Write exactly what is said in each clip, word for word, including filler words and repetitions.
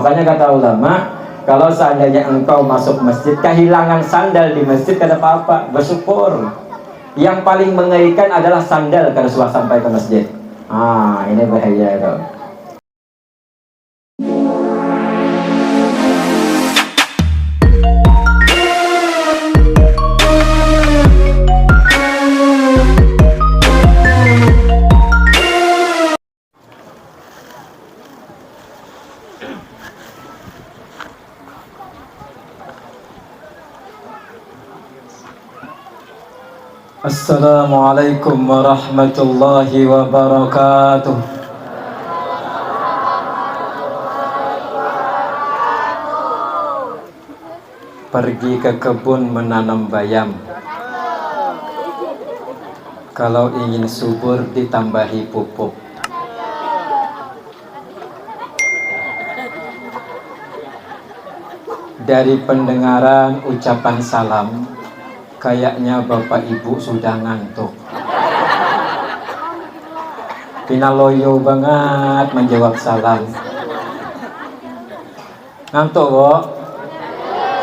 Makanya kata ulama, kalau seandainya engkau masuk masjid, kehilangan sandal di masjid, kada apa-apa, bersyukur. Yang paling mengerikan adalah sandal kada suah sampai ke masjid. Ah, ini bahaya itu. Assalamualaikum warahmatullahi wabarakatuh. Pergi ke kebun menanam bayam. Kalau ingin subur, ditambahi pupuk. Dari pendengaran ucapan salam, kayaknya bapak ibu sudah ngantuk. Pina loyo bangat menjawab salam. Ngantuk, Bu?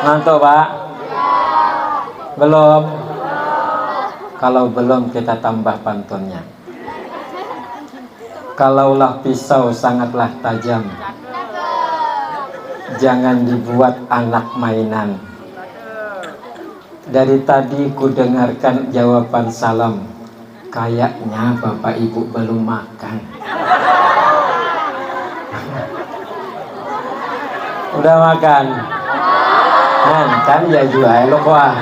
Ngantuk, Pak? Belum? Kalau belum, kita tambah pantunnya. Kalaulah pisau sangatlah tajam, jangan dibuat anak mainan. Dari tadi kudengarkan jawaban salam, kayaknya bapak ibu belum makan. Udah makan? Kan, kan ya jua lo kuah.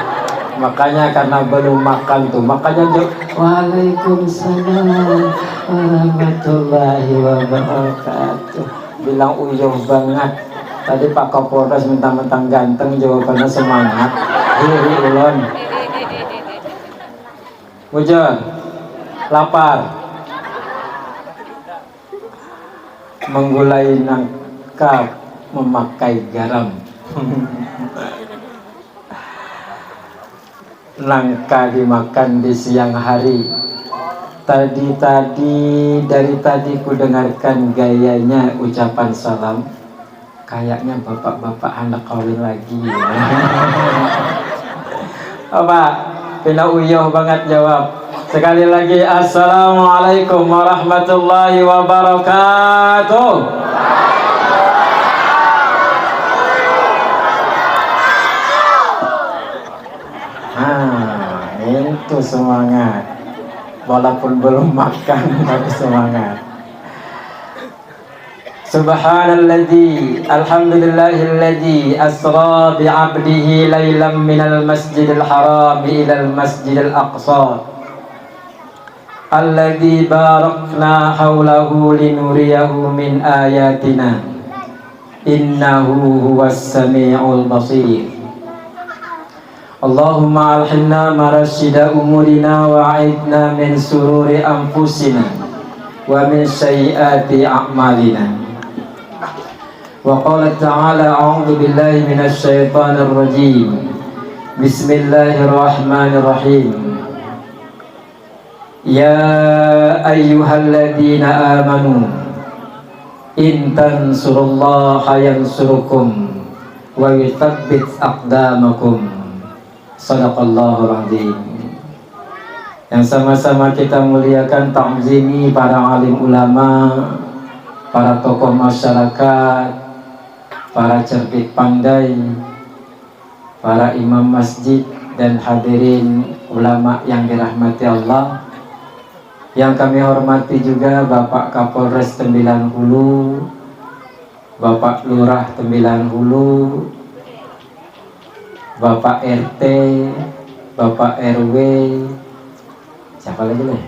Makanya karena belum makan tuh, makanya jawab, "Waalaikumsalam warahmatullahi wabarakatuh." Bilang uyuh banget. Tadi Pak Kapolres mentang-mentang ganteng, jawabannya semangat. Hiri ulon. Bujur. Lapar. Menggulai nangka memakai garam. Nangka dimakan di siang hari. Tadi-tadi, dari tadi kudengarkan gayanya ucapan salam. Kayaknya bapak-bapak hendak kawin lagi. Apa? Pina uyuh banget jawab. Sekali lagi, "Assalamualaikum warahmatullahi wabarakatuh." Nah, itu semangat. Walaupun belum makan, tapi semangat. Subhanalladzi, alhamdulillahilladzi asra bi abdihi lailam minal masjidil haram ilal masjidil aqsa. Alladzi barakna haulahu linuriyahu min ayatina. Innahu huwas samiul basir. Allahumma alhimna marasyida umurina wa aidna min sururi anfusina wa min sayyiati a'malina. Wa qala ta'ala, a'udzu billahi minasy syaithanir rajim. Bismillahirrahmanirrahim. Ya ayyuhalladzina amanu in tansurullaha yansurukum wa yutsabbit aqdamakum. Sadaqallahul adzim. Yang sama-sama kita muliakan, takzimi para alim ulama, para tokoh masyarakat, para cerdik pandai, para imam masjid, dan hadirin ulama yang dirahmati Allah. Yang kami hormati juga Bapak Kapolres Tembilan Hulu, Bapak Lurah Tembilan Hulu, Bapak R T, Bapak R W, siapa lagi nih?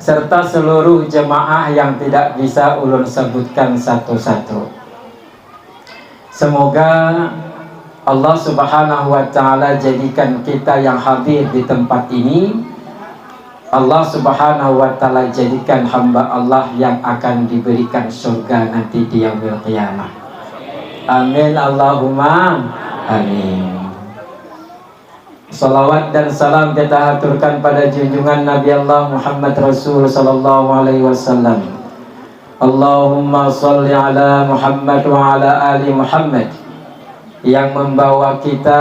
Serta seluruh jemaah yang tidak bisa ulun sebutkan satu-satu. Semoga Allah Subhanahu wa Ta'ala jadikan kita yang hadir di tempat ini, Allah Subhanahu wa Ta'ala jadikan hamba Allah yang akan diberikan surga nanti di yaumil qiyamah. Amin, Allahumma amin. Salawat dan salam kita haturkan pada junjungan Nabi Allah Muhammad Rasul sallallahu alaihi wasallam, Allahumma salli ala Muhammad wa ala ali Muhammad, yang membawa kita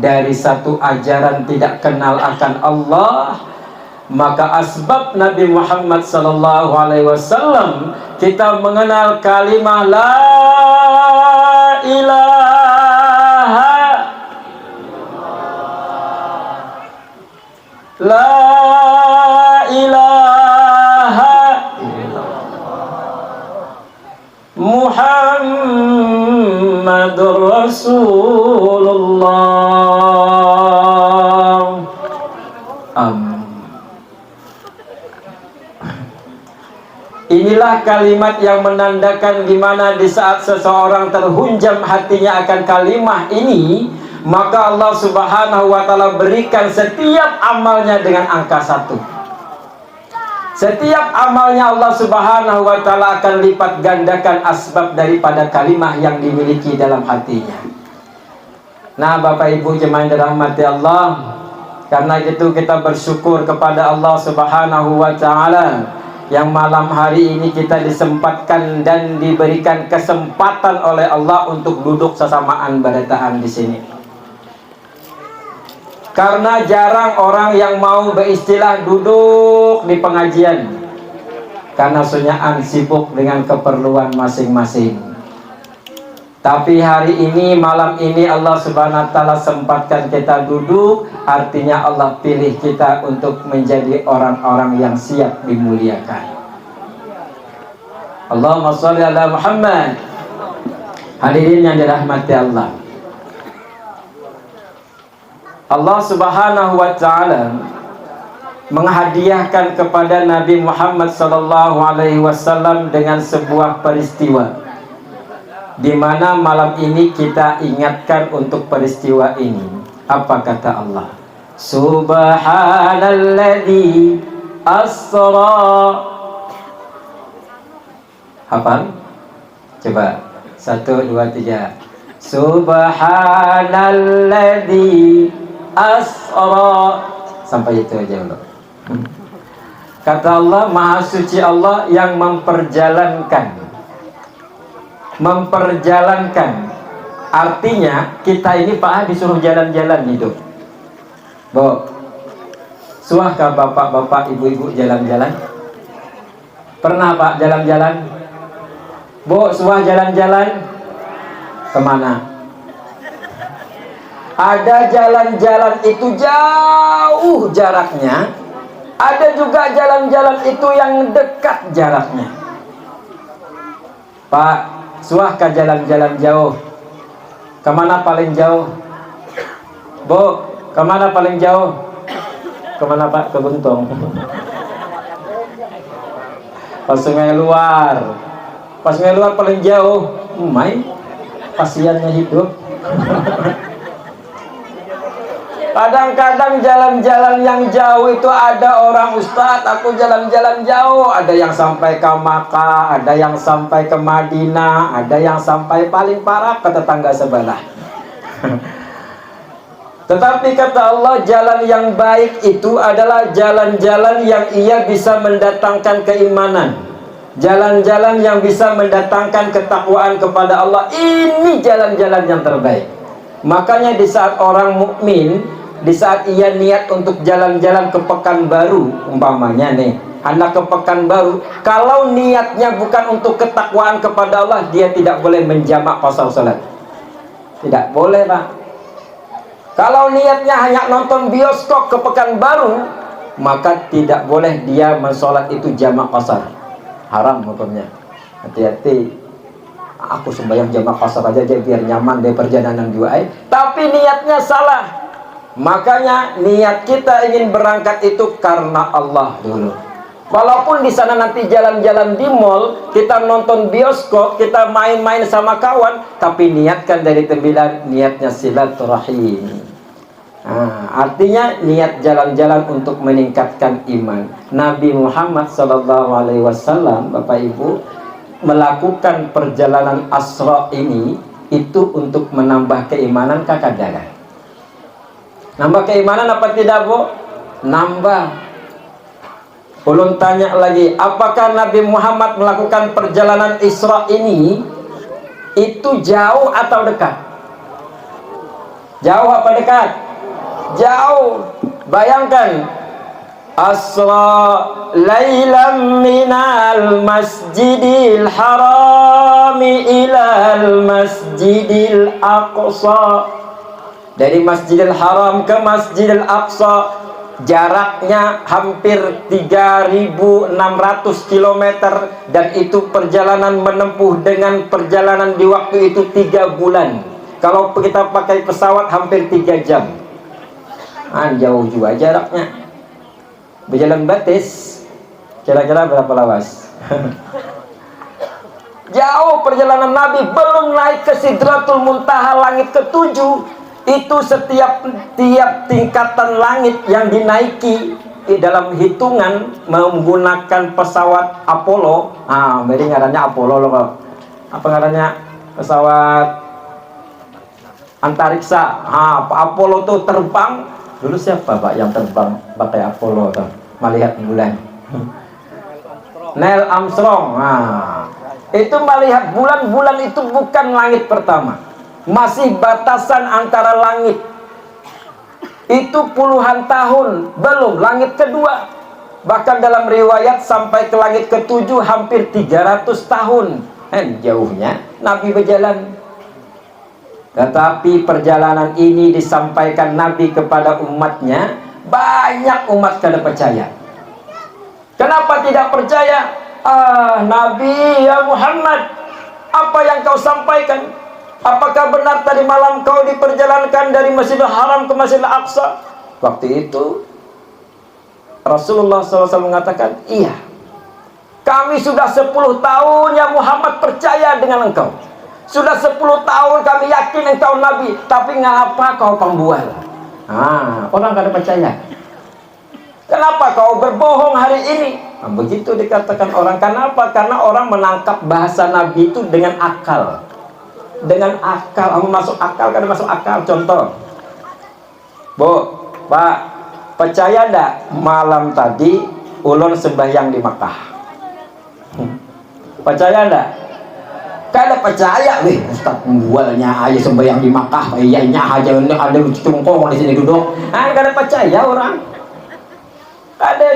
dari satu ajaran tidak kenal akan Allah, maka asbab Nabi Muhammad sallallahu alaihi wasallam kita mengenal kalimah la ilaha, la ilaha Muhammadur Rasulullah. Am. Inilah kalimat yang menandakan di mana di saat seseorang terhunjam hatinya akan kalimah ini, maka Allah Subhanahu wa Ta'ala berikan setiap amalnya dengan angka satu. Setiap amalnya Allah Subhanahu wa Ta'ala akan lipat gandakan asbab daripada kalimah yang dimiliki dalam hatinya. Nah, Bapak Ibu jemaah yang dirahmati Allah, karena itu kita bersyukur kepada Allah Subhanahu wa Ta'ala yang malam hari ini kita disempatkan dan diberikan kesempatan oleh Allah untuk duduk sesamaan barataan di sini. Karena jarang orang yang mau beristilah duduk di pengajian, karena sunyaan sibuk dengan keperluan masing-masing. Tapi hari ini, malam ini, Allah Subhanahu wa Ta'ala sempatkan kita duduk, artinya Allah pilih kita untuk menjadi orang-orang yang siap dimuliakan. Allahumma sholli ala Muhammad. Hadirin yang dirahmati Allah. Allah Subhanahu wa Ta'ala menghadiahkan kepada Nabi Muhammad sallallahu alaihi wasallam dengan sebuah peristiwa, di mana malam ini kita ingatkan untuk peristiwa ini. Apa kata Allah? Subhanalladzi asra. Hafal? Coba. Satu, dua, tiga. Subhanalladzi asra. Sampai itu aja dulu. Kata Allah, Maha Suci Allah yang memperjalankan. Memperjalankan. Artinya, kita ini, Pak, disuruh jalan-jalan hidup. Bu, suah kah bapak-bapak, ibu-ibu jalan-jalan? Pernah, Pak, jalan-jalan? Bu, suah jalan-jalan? Kemana? Ada jalan-jalan itu jauh jaraknya, ada juga jalan-jalan itu yang dekat jaraknya. Pak, suah ka jalan-jalan jauh? Kemana paling jauh? Bu, kemana paling jauh? Kemana, Pak? Ke Buntung. Pas Sungai Luar. Pas Sungai Luar paling jauh. Umai, pasiannya hidup. Kadang-kadang jalan-jalan yang jauh itu ada orang, "Ustadz, aku jalan-jalan jauh." Ada yang sampai ke Makkah, ada yang sampai ke Madinah, ada yang sampai paling parah ke tetangga sebelah. Tetapi kata Allah, jalan yang baik itu adalah jalan-jalan yang ia bisa mendatangkan keimanan. Jalan-jalan yang bisa mendatangkan ketakwaan kepada Allah, ini jalan-jalan yang terbaik. Makanya di saat orang mukmin, di saat ia niat untuk jalan-jalan ke Pekanbaru, umpamanya nih, anak ke Pekanbaru, kalau niatnya bukan untuk ketakwaan kepada Allah, dia tidak boleh menjamak qasar salat. Tidak boleh, Pak. Kalau niatnya hanya nonton bioskop ke Pekanbaru, maka tidak boleh dia mensolat itu jamak qasar. Haram hukumnya. Hati-hati. Aku sembahyang jamak qasar aja, aja biar nyaman deh perjalanan juga, eh. Tapi niatnya salah. Makanya niat kita ingin berangkat itu karena Allah dulu. Walaupun di sana nanti jalan-jalan di mall, kita nonton bioskop, kita main-main sama kawan, tapi niatkan dari tembilan, niatnya silaturahim. Nah, artinya niat jalan-jalan untuk meningkatkan iman. Nabi Muhammad sallallahu alaihi wasallam, Bapak Ibu, melakukan perjalanan Asra ini itu untuk menambah keimanan kah kada? Nambah keimanan apa tidak, Bu? Nambah. Ulun tanya lagi, apakah Nabi Muhammad melakukan perjalanan Isra ini itu jauh atau dekat? Jauh apa dekat? Jauh. Bayangkan, asra lailam minal masjidil harami ilal masjidil aqsa. Dari Masjidil Haram ke Masjidil Aqsa jaraknya hampir tiga ribu enam ratus kilometer, dan itu perjalanan menempuh dengan perjalanan di waktu itu tiga bulan. Kalau kita pakai pesawat hampir tiga jam. Ah, jauh juga jaraknya. Berjalan batis, kira-kira berapa lawas? Jauh perjalanan Nabi, belum naik ke Sidratul Muntaha, langit ketujuh. Itu setiap tiap tingkatan langit yang dinaiki, eh, dalam hitungan menggunakan pesawat Apollo. Ah, jadi ngarannya Apollo loh, Pak. Apa ngarannya? Pesawat antariksa. Ha, Apollo tuh terbang. Dulu siapa, Pak, yang terbang pakai Apollo tuh? Melihat bulan. Neil Armstrong. Nah, itu melihat bulan. Bulan itu bukan langit pertama. Masih batasan antara langit. Itu puluhan tahun, belum langit kedua. Bahkan dalam riwayat sampai ke langit ketujuh hampir tiga ratus tahun. Kan jauhnya Nabi berjalan. Tetapi perjalanan ini disampaikan Nabi kepada umatnya, banyak umat kada percaya. Kenapa tidak percaya? Ah, Nabi, ya Muhammad, apa yang kau sampaikan? Apakah benar tadi malam kau diperjalankan dari Masjidil Haram ke Masjidil Aqsa? Waktu itu Rasulullah sallallahu alaihi wasallam mengatakan, iya. Kami sudah sepuluh tahun, ya Muhammad, percaya dengan engkau. Sudah sepuluh tahun kami yakin engkau Nabi, tapi ngapa kau pembual? Ah, orang kada percaya. Kenapa kau berbohong hari ini? Nah, begitu dikatakan orang. Kenapa? Karena orang menangkap bahasa Nabi itu dengan akal. Dengan akal, amun masuk akal, kada masuk akal. Contoh, Bu, Pak, percaya ndak malam tadi ulun sembahyang di Makkah? Hmm. Percaya ndak? Kada percaya, weh, Ustaz pembualnya aja sembahyang di Makkah, iya, nya aja, ini ada cungkong di sini duduk. Ah, kada percaya orang. Kada,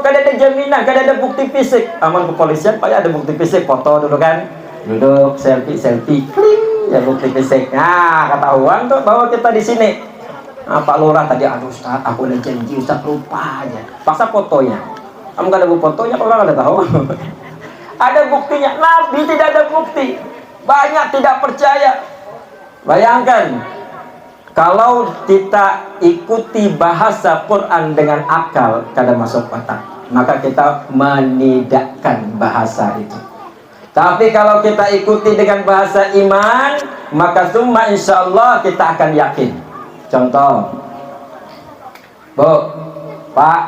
kada ada jaminan, kada ada bukti fisik. Amun kepolisian, payah ada bukti fisik, foto dulu kan. Duduk, selfie, selfie, kling, ya bukti fisik. Nah, ketahuan tuh bahwa kita di sini. Nah, Pak Lurah tadi, aduh Ustaz, aku ada janji Ustaz, lupa aja. Paksa fotonya. Kamu kada ada fotonya, orang kada tahu. Ada buktinya. Nabi tidak ada bukti. Banyak tidak percaya. Bayangkan, kalau kita ikuti bahasa Quran dengan akal, kada masuk otak, maka kita menidakkan bahasa itu. Tapi kalau kita ikuti dengan bahasa iman, maka summa insya Allah kita akan yakin. Contoh, Bu, Pak,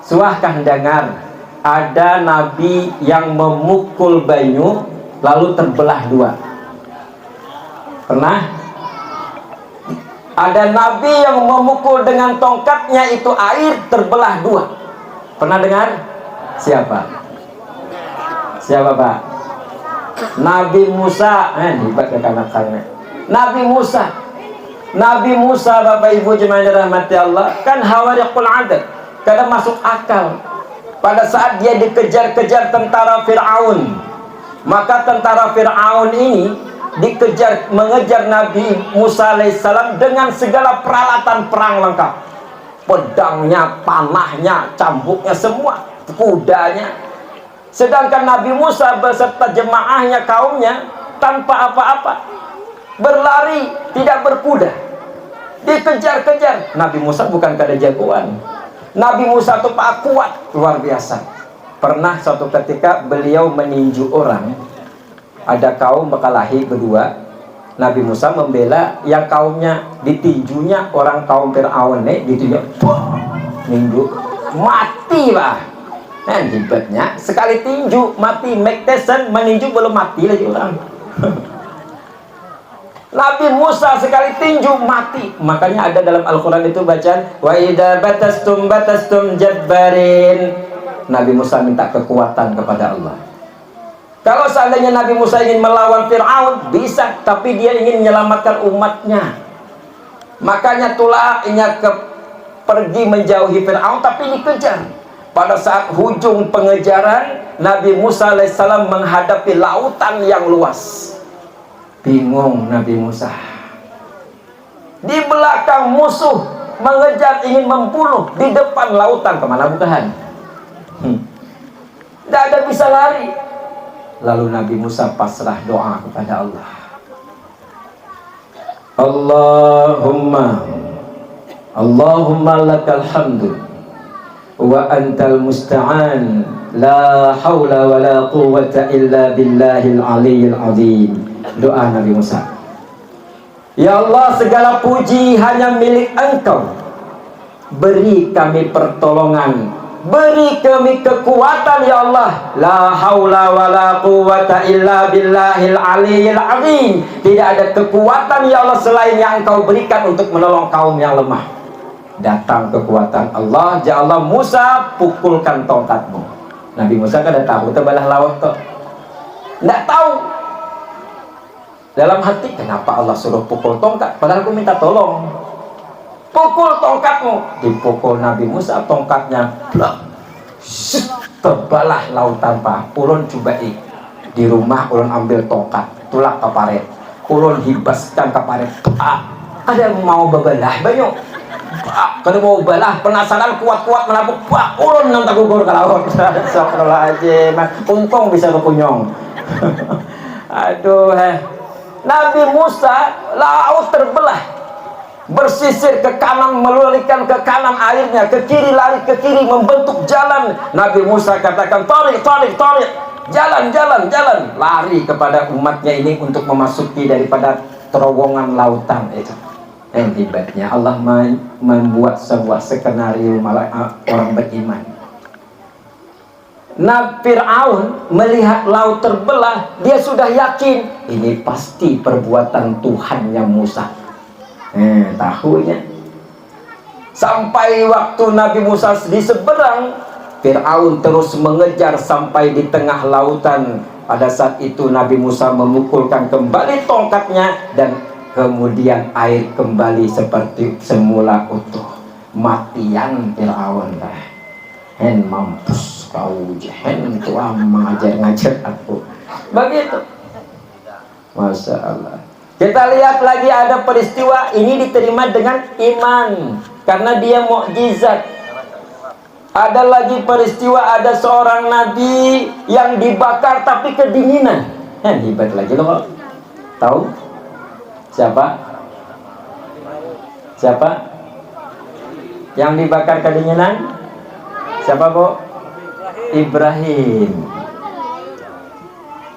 suahkah dengar ada nabi yang memukul banyu lalu terbelah dua? Pernah? Ada nabi yang memukul dengan tongkatnya itu air terbelah dua. Pernah dengar? Siapa? Siapa, Pak? Nabi Musa. Eh, hebat kekanakan. Nabi Musa. Nabi Musa, Bapak Ibu jemaah yang dirahmati Allah, kan khawariqul adat. Kada masuk akal. Pada saat dia dikejar-kejar tentara Firaun, maka tentara Firaun ini dikejar, mengejar Nabi Musa alaihissalam dengan segala peralatan perang lengkap. Pedangnya, panahnya, cambuknya, semua, kudanya. Sedangkan Nabi Musa beserta jemaahnya, kaumnya, tanpa apa-apa. Berlari, tidak berkuda. Dikejar-kejar. Nabi Musa bukan kada jagoan. Nabi Musa tuh, Pak, kuat, luar biasa. Pernah suatu ketika beliau meninju orang, ada kaum bekalahi berdua. Nabi Musa membela yang kaumnya, ditinjunya orang kaum Firaun nih, ditinju, puh, ninju, mati lah. Nah, hebatnya, sekali tinju mati. Mike Tyson meninju belum mati lagi orang. Nabi Musa sekali tinju mati. Makanya ada dalam Al-Quran itu bacaan, wa idza batastum batastum jabbarin. Nabi Musa minta kekuatan kepada Allah. Kalau seandainya Nabi Musa ingin melawan Fir'aun, bisa, tapi dia ingin menyelamatkan umatnya. Makanya tulak inya ke, pergi menjauhi Fir'aun, tapi dikejar. Pada saat hujung pengejaran, Nabi Musa alaihissalam menghadapi lautan yang luas. Bingung Nabi Musa. Di belakang musuh mengejar, ingin membunuh, di depan lautan, kemana bukahan? Hmm. Tidak ada bisa lari. Lalu Nabi Musa pasrah doa kepada Allah. Allahumma, Allahumma lakal hamdu wa antal musta'an, la haula wa la quwwata illa billahil aliyil azim. Doa Nabi Musa. Ya Allah, segala puji hanya milik Engkau. Beri kami pertolongan, beri kami kekuatan, ya Allah. La haula wa la quwwata illa billahil aliyil azim. Tidak ada kekuatan, ya Allah, selain yang Engkau berikan untuk menolong kaum yang lemah. Datang kekuatan Allah, ya Allah, Musa, pukulkan tongkatmu. Nabi Musa kada tahu tebalah laut tu. Ndak tahu. Dalam hati, kenapa Allah suruh pukul tongkat? Padahal aku minta tolong. Pukul tongkatmu. Dipukul Nabi Musa tongkatnya. Blak. Zut, terbelah lautan, Pak. Ulun cubai. Di rumah ulun ambil tongkat, tulak ke parit. Ulun hibaskan ke parit. Pak, kada mau babalah banyu. Pak, kada mau balah, penasaran kuat-kuat menabuk. Pak, ulun nang tagugur ke laut. Astagfirullahaladzim. Untung bisa bekunyung. Aduh, eh. Nabi Musa, laut terbelah. Bersisir ke kanan, melurikan ke kanan airnya, ke kiri, lari ke kiri, membentuk jalan. Nabi Musa katakan, "Tariq, tariq, tariq. Jalan, jalan, jalan." Lari kepada umatnya ini untuk memasuki daripada terowongan lautan itu. Yang hebatnya, Allah ma-, membuat sebuah skenario malah, ah, orang beriman. Nah, Fir'aun melihat laut terbelah, dia sudah yakin, "Ini pasti perbuatan Tuhannya Musa." Eh, tahunya. Sampai waktu Nabi Musa di seberang, Fir'aun terus mengejar sampai di tengah lautan. Pada saat itu, Nabi Musa memukulkan kembali tongkatnya dan kemudian air kembali seperti semula utuh. Matian Fir'aun dah. Hen, mampus kau, hen, tua mengajar-ngajar aku. Begitu. Masya Allah. Kita lihat lagi, ada peristiwa ini diterima dengan iman karena dia mukjizat. Ada lagi peristiwa, ada seorang nabi yang dibakar tapi kedinginan. Hen, hebat lagi loh. Tahu? Siapa? Siapa? Yang dibakar kedinginan? Siapa, Bu? Ibrahim.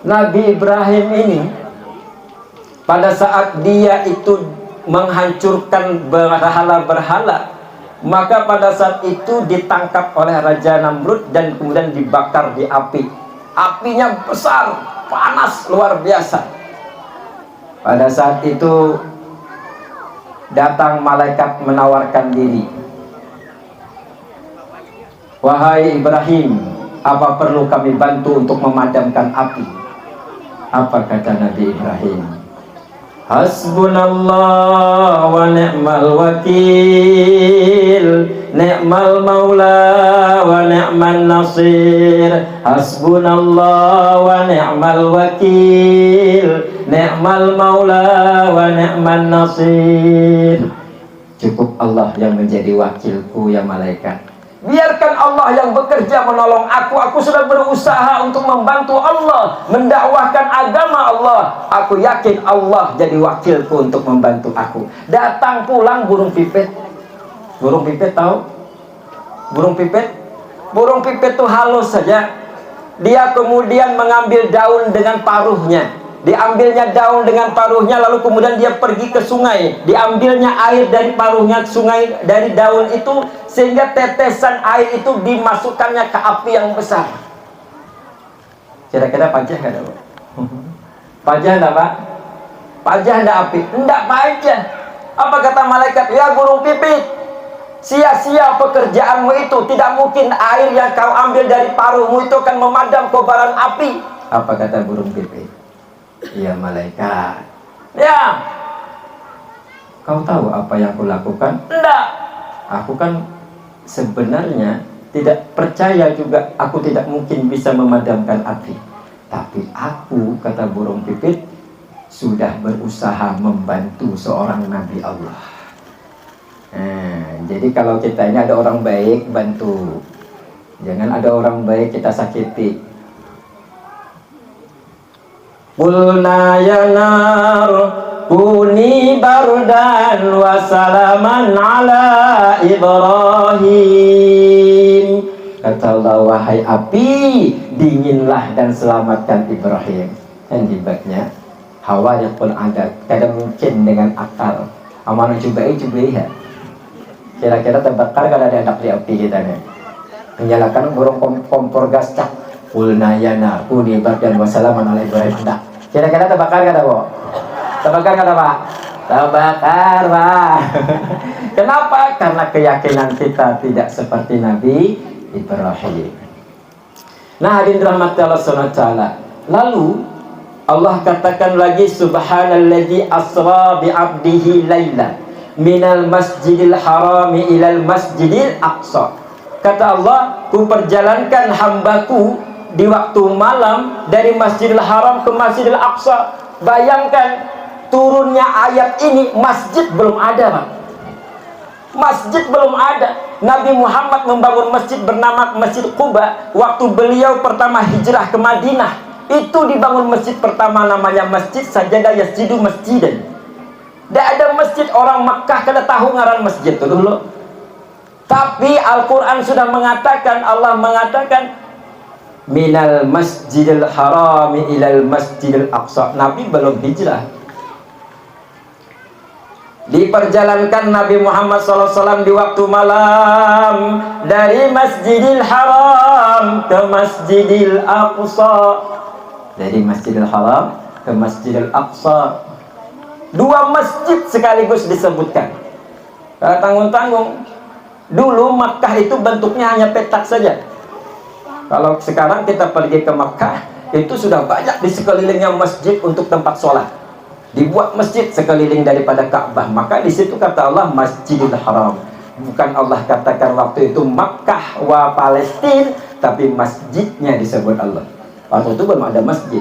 Nabi Ibrahim ini, pada saat dia itu menghancurkan berhala-berhala, maka pada saat itu ditangkap oleh Raja Namrud dan kemudian dibakar di api. Apinya besar, panas luar biasa. Pada saat itu datang malaikat menawarkan diri. "Wahai Ibrahim, apa perlu kami bantu untuk memadamkan api?" Apa kata Nabi Ibrahim? "Hasbunallah wa ni'mal wakil, ni'mal maula wa ni'man nasir. Hasbunallah wa ni'mal wakil, ni'mal maula wa ni'man nasir." "Cukup Allah yang menjadi wakilku, ya malaikat. Biarkan Allah yang bekerja menolong aku. Aku sudah berusaha untuk membantu Allah, mendakwahkan agama Allah. Aku yakin Allah jadi wakilku untuk membantu aku." Datang pulang burung pipit. Burung pipit tahu? Burung pipit? Burung pipit tuh halus saja. Dia kemudian mengambil daun dengan paruhnya. Diambilnya daun dengan paruhnya, lalu kemudian dia pergi ke sungai. Diambilnya air dari paruhnya sungai, dari daun itu, sehingga tetesan air itu dimasukkannya ke api yang besar. Kira-kira pajah kada, Bu? Pajah ndak, Pak? Pajah ndak api? Ndak pajah. Apa kata malaikat? "Ya burung pipit, Sia-sia pekerjaanmu itu, tidak mungkin air yang kau ambil dari paruhmu itu akan memadam kobaran api. Apa kata burung pipit? Ya malaikat. Ya. Kau tahu apa yang kulakukan? Ndak. Aku kan sebenarnya tidak percaya juga, aku tidak mungkin bisa memadamkan api. Tapi aku, kata burung pipit, sudah berusaha membantu seorang nabi Allah. Nah, jadi kalau kita ini ada orang baik, bantu. Jangan ada orang baik kita sakiti. Qulna ya nar kuni bardan wa salaman ala Ibrahim. Kata Allah, wahai api, dinginlah dan selamatkan Ibrahim. Kan hebatnya. Khawariqul adat, kada mungkin dengan akal. Amun cubai, cubai ha. Kira-kira tabakar kada ada anak di api kita nih. Menyalakan burung kom- kompor gas cak. Qulna ya nar kuni bardan wa salaman ala Ibrahim. Ndak. Kira-kira tabakar kada, Bo? Tabakar kada, Pak? Tabakar, Pak. Kenapa? Karena keyakinan kita tidak seperti Nabi Ibrahim. Nah, hadirin rahmati Allah Subhanahu wa taala. Lalu Allah katakan lagi, subhanalladzi asra bi abdihi laila minal masjidil harami ilal masjidil aqsa. Kata Allah, ku perjalankan hambaku di waktu malam dari Masjidil Haram ke Masjidil Aqsa. Bayangkan, turunnya ayat ini, masjid belum ada, Pak. Masjid belum ada. Nabi Muhammad membangun masjid bernama Masjid Quba waktu beliau pertama hijrah ke Madinah. Itu dibangun masjid pertama namanya Masjid Sajadah Yasjidu Masjidan. Tidak ada masjid orang Mekah kada tahu ngaran masjid tu dulu. Tapi Al-Quran sudah mengatakan, Allah mengatakan, minal masjidil harami ilal masjidil aqsa. Nabi belum hijrah. Diperjalankan Nabi Muhammad sallallahu alaihi wasallam di waktu malam dari Masjidil Haram ke Masjidil Aqsa. Dari Masjidil Haram ke Masjidil Aqsa. Dua masjid sekaligus disebutkan. Kalau tanggung-tanggung, dulu Makkah itu bentuknya hanya petak saja. Kalau sekarang kita pergi ke Makkah, itu sudah banyak di sekelilingnya masjid untuk tempat sholat. Dibuat masjid sekeliling daripada Ka'bah. Maka di situ kata Allah Masjidil Haram. Bukan Allah katakan waktu itu Makkah wa Palestin, tapi masjidnya disebut Allah. Waktu itu belum ada masjid.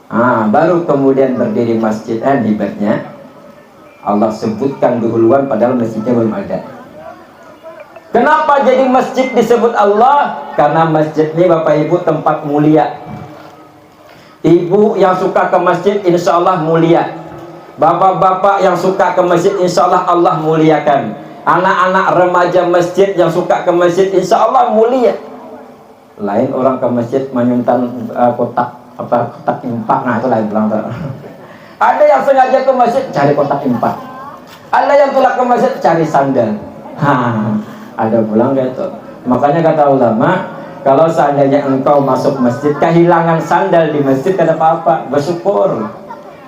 Ah, baru kemudian berdiri masjid. Eh, hebatnya. Allah sebutkan dahuluan padahal masjidnya belum ada. Kenapa jadi masjid disebut Allah? Karena masjid ini Bapak Ibu tempat mulia. Ibu yang suka ke masjid insya Allah mulia. Bapak-bapak yang suka ke masjid insya Allah Allah muliakan. Anak-anak remaja masjid yang suka ke masjid insya Allah mulia. Lain orang ke masjid manyuntan eh, kotak apa kotak impak nah itu lain pulang tuh. Ada yang sengaja ke masjid cari kotak impak. Ada yang tulak ke masjid cari sandal. Ha, ada pulang kayak itu. Makanya kata ulama, kalau seandainya engkau masuk masjid kehilangan sandal di masjid kada apa-apa, bersyukur.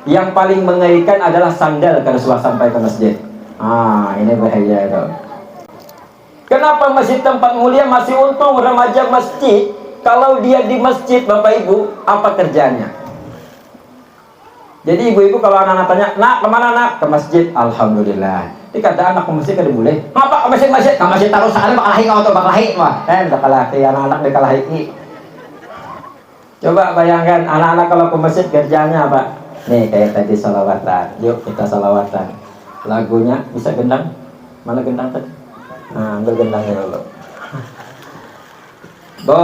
Yang paling mengerikan adalah sandal kada suah sampai ke masjid. Ah, ini bahaya itu. Kenapa masjid tempat mulia masih untung remaja masjid kalau dia di masjid Bapak Ibu apa kerjanya? Jadi ibu-ibu kalau anak-anak tanya, nak kemana nak? Ke masjid, alhamdulillah. Ini kata anak ke masjid kada boleh. Ngapa ke masjid masjid? Ke masjid terus ada bakalahi kau tuh bakalahi wah. Eh bakalahi anak-anak dikalahi. Coba bayangkan anak-anak kalau ke masjid kerjaannya apa? Nih kayak tadi salawatan. Yuk kita salawatan. Lagunya bisa gendang? Mana gendang tadi? Nah, ambil gendangnya dulu. Bu,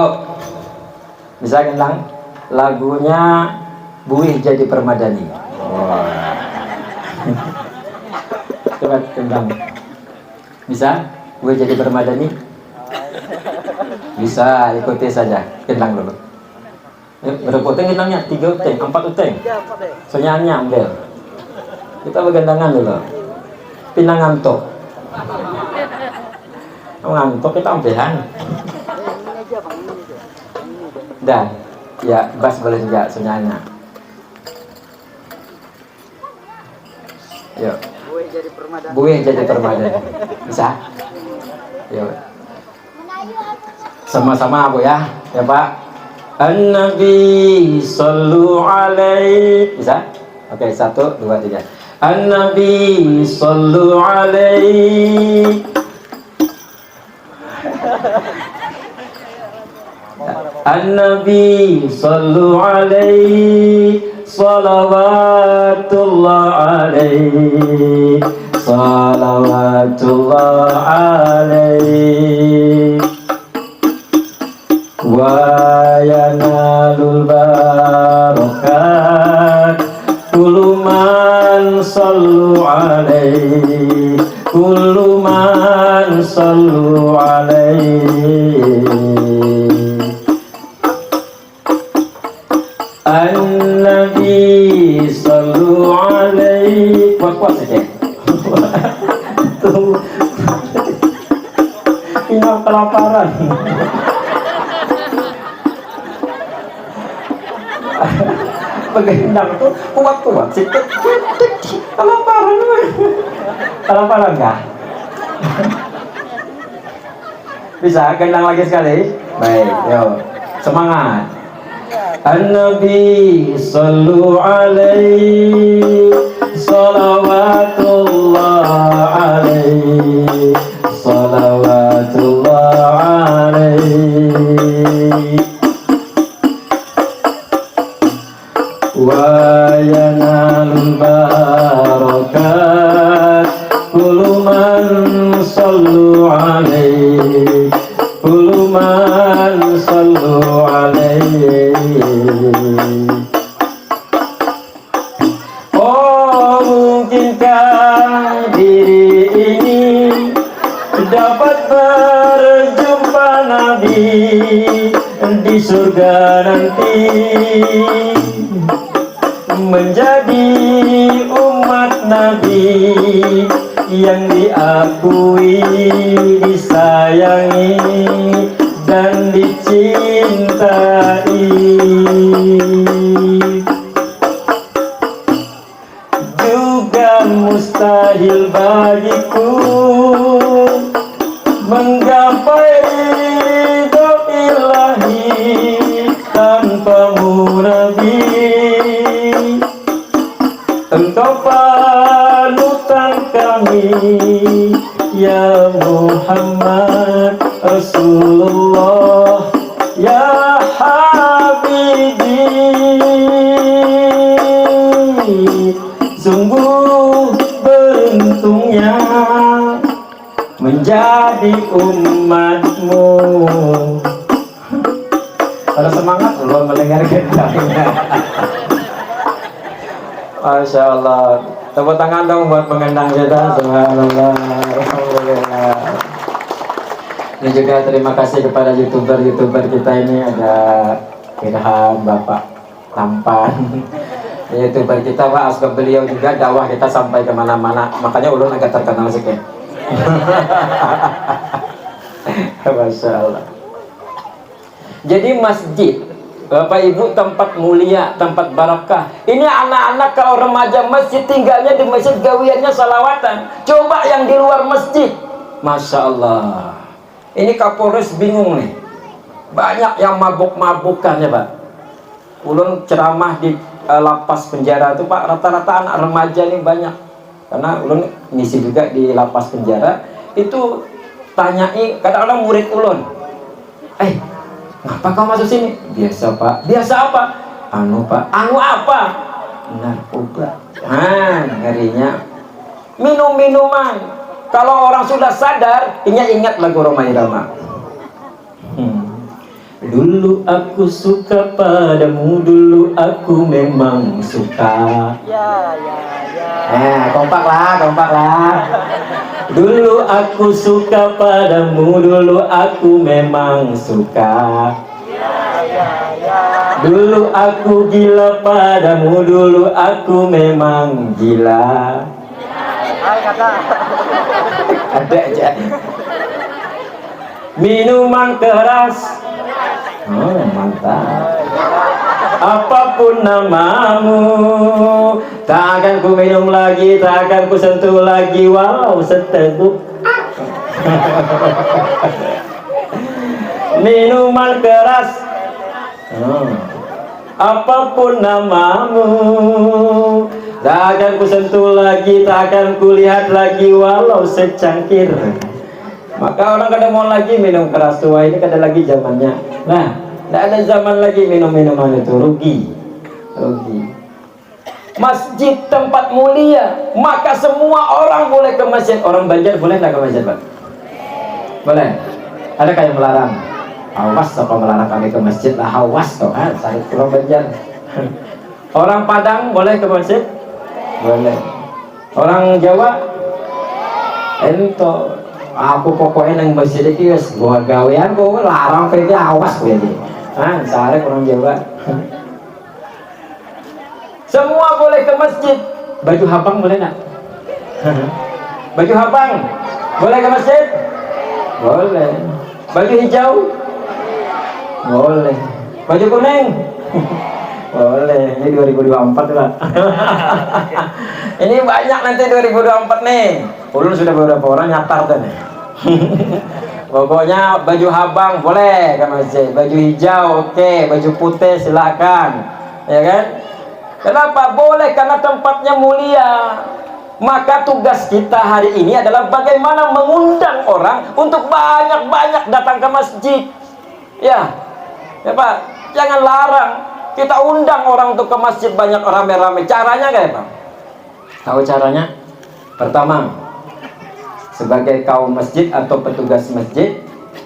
bisa gendang? Lagunya Buih Jadi Permadani. Wah. Coba gendang. Bisa? Buih Jadi Permadani? Bisa, ikuti saja. Gendang dulu. Yuk, berapa uteng gendangnya? Tiga uteng, empat uteng. Soalnya ambil. Kita bergandangan dulu. Pinang ngantuk. Ngantuk kita ampihan. Dah, ya bas boleh juga sebenarnya. Yuk. Buih jadi permadan. Bisa? Ya. Sama-sama, Bu, ya. Ya, Pak. An-Nabi sallu alaih. Bisa? Oke, satu, dua, tiga. An-Nabi sallu alaih. An-Nabi sallu alaih. Salawatullah alaih. Salawatullah alaih. Wa yanalul barakat. Kullu man sallu alaih. Kullu man sallu alaih. An-Nabi sallu alaih. Kuat-kuat saja. Tuh. Ini kelaparan. Begendang tuh kuat-kuat sih. Kelaparan. Kelaparan kah? Bisa gendang lagi sekali? Baik, yo. Semangat. An-Nabi sallu alaih. Salawatullah alaih. Salawatullah alaih. Wa yanalul barakat. Kullu man sallu alaih. Kullu man sallu alaih. Oh, mungkinkah diri ini dapat berjumpa Nabi di surga nanti, menjadi umat Nabi yang diakui, disayangi, dan dicintai. Juga mustahil bagiku menggapai ridho ilahi tanpamu Nabi. Engkau panutan kami, ya Muhammad Rasulullah, ya Habibi. Sungguh beruntungnya menjadi umatmu. Ada semangat belum mendengar gendangnya? Masya Allah. Tepuk tangan dong buat pengendang kita. Subhanallah. Alhamdulillah. Ini juga terima kasih kepada youtuber-youtuber kita ini, ada Firham, Bapak Tampan. Youtuber kita, Pak, sebab beliau juga dakwah kita sampai kemana-mana. Makanya ulun agak terkenal sikit. Masya Allah. Jadi masjid, Bapak Ibu, tempat mulia, tempat barakah. Ini anak-anak kalau remaja masjid tinggalnya di masjid, gawiannya salawatan. Coba yang di luar masjid. Masya Allah. Ini Kapolres bingung nih. Banyak yang mabuk-mabukan ya, Pak. Ulun ceramah di eh, lapas penjara itu, Pak, rata-rata anak remaja nih banyak. Karena ulun ngisi juga di lapas penjara, itu tanyai kadang-kadang murid ulun. Eh, ngapa kau masuk sini? Biasa, Pak. Biasa apa? Anu, Pak. Anu apa? Narkoba. Nah, ngerinya. Minum-minuman. Kalau orang sudah sadar, inya ingat lagu Rhoma Irama. Hmm. Dulu aku suka padamu, dulu aku memang suka. Ya, ya, ya. Nah, kompak lah, kompak lah. Dulu aku suka padamu, dulu aku memang suka. Ya, ya, ya. Dulu aku gila padamu, dulu aku memang gila. Hai, kata. Ada aja. Minuman keras. Oh, mantap. Apapun namamu, tak akan ku minum lagi, tak akan ku sentuh lagi, walau seteguk. Minuman keras. Hmm. Apapun namamu, tak akan ku sentuh lagi, tak akan ku lihat lagi, walau secangkir. Maka orang kada mau lagi minum keras tua ini, kada lagi zamannya. Nah, tidak ada zaman lagi minum minuman itu, rugi. Rugi. Masjid tempat mulia, maka semua orang boleh ke masjid. Orang Banjar boleh nggak ke masjid, Pak? Boleh. Ada kayak melarang? Awas, apa melarang kami ke masjid lah, awas tuh kan, sakit orang Banjar. Orang Padang boleh ke masjid? Boleh. Orang Jawa? Ento. Aku pokoknya nang masjid iki wes gua gawean kok larang P P awas gue ini. Nah, sarek orang Jawa. Semua boleh ke masjid. Baju habang boleh nggak? Baju habang boleh ke masjid? Boleh. Baju hijau? Boleh. Baju kuning? Boleh. Ini dua ribu dua puluh empat lah. Ini banyak nanti dua ribu dua puluh empat nih. Ulun sudah beberapa orang nyatar tuh nih. Pokoknya baju habang boleh ke masjid, baju hijau oke, baju putih silakan, ya kan? Kenapa? Boleh karena tempatnya mulia. Maka tugas kita hari ini adalah bagaimana mengundang orang untuk banyak-banyak datang ke masjid. Ya, ya Pak, jangan larang. Kita undang orang untuk ke masjid banyak rame-rame. Caranya kayak apa? Tahu caranya? Pertama, sebagai kaum masjid atau petugas masjid,